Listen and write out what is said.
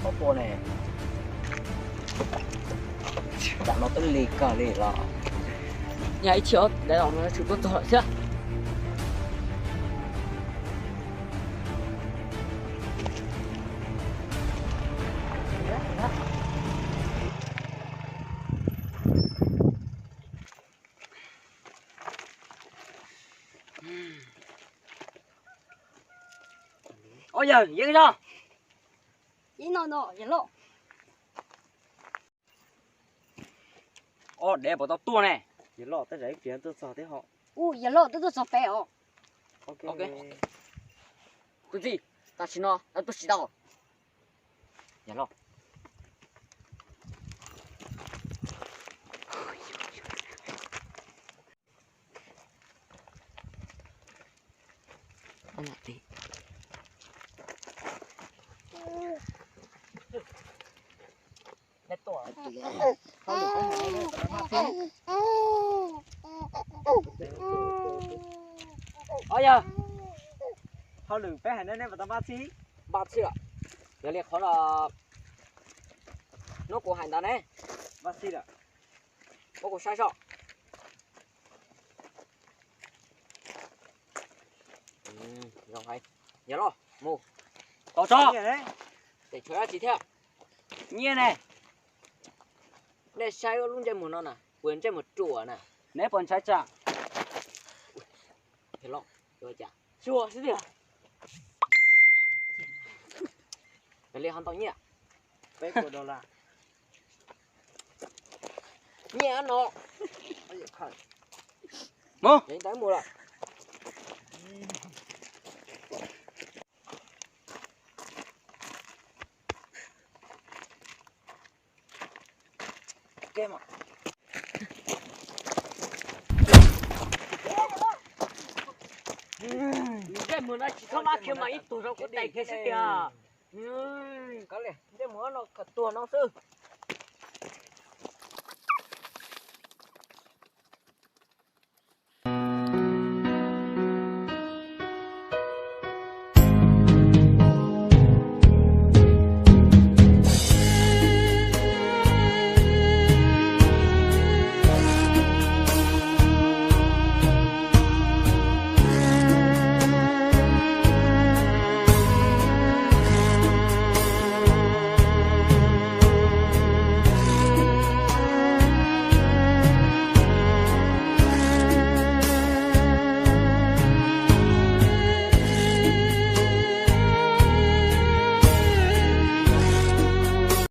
Ob pua ne, tam no twb lig kawg li los. Yog ib txhia dais los no tsis tuaj txog lawm thiab. Ob yawg, yeej zog. Ib no no, yawg loj. Ob dev puas tau tuaj ne? Yawg loj, tej zaum ib pliag tuaj txog thiab ho. Ub, yawg loj, twb tuaj txog pem os. Tus txiv, tam sim no lawv tuaj tsis tau. Yawg loj. Ob yawg, hauj lwm peb hais ne, nej puas tau npaj txhij? Npaj txhij lawm. Yog li qhov no, hnub kuv hais ntawd ne, npaj txhij lawm. Muab kuv saib soj. Zoo hais. Yog los mus. Tau tso. Ces tshuav dab tsi thiab? Nyiaj ne. Nej saib lub ntsej muag no na, kuv ntsej muag ruam na. Neb puas ntshai tsam? Xyuas xwb tiag. Li ho ntau nyiaj. Peb puas dollar? Nyiaj no. Mus. Ntawd mus lawm. Ntsej muag no tsis txhob mab khiav mas ib tug rau kuv tais kiag xwb tiag. Ntsej muag no khaws tuag no xwb.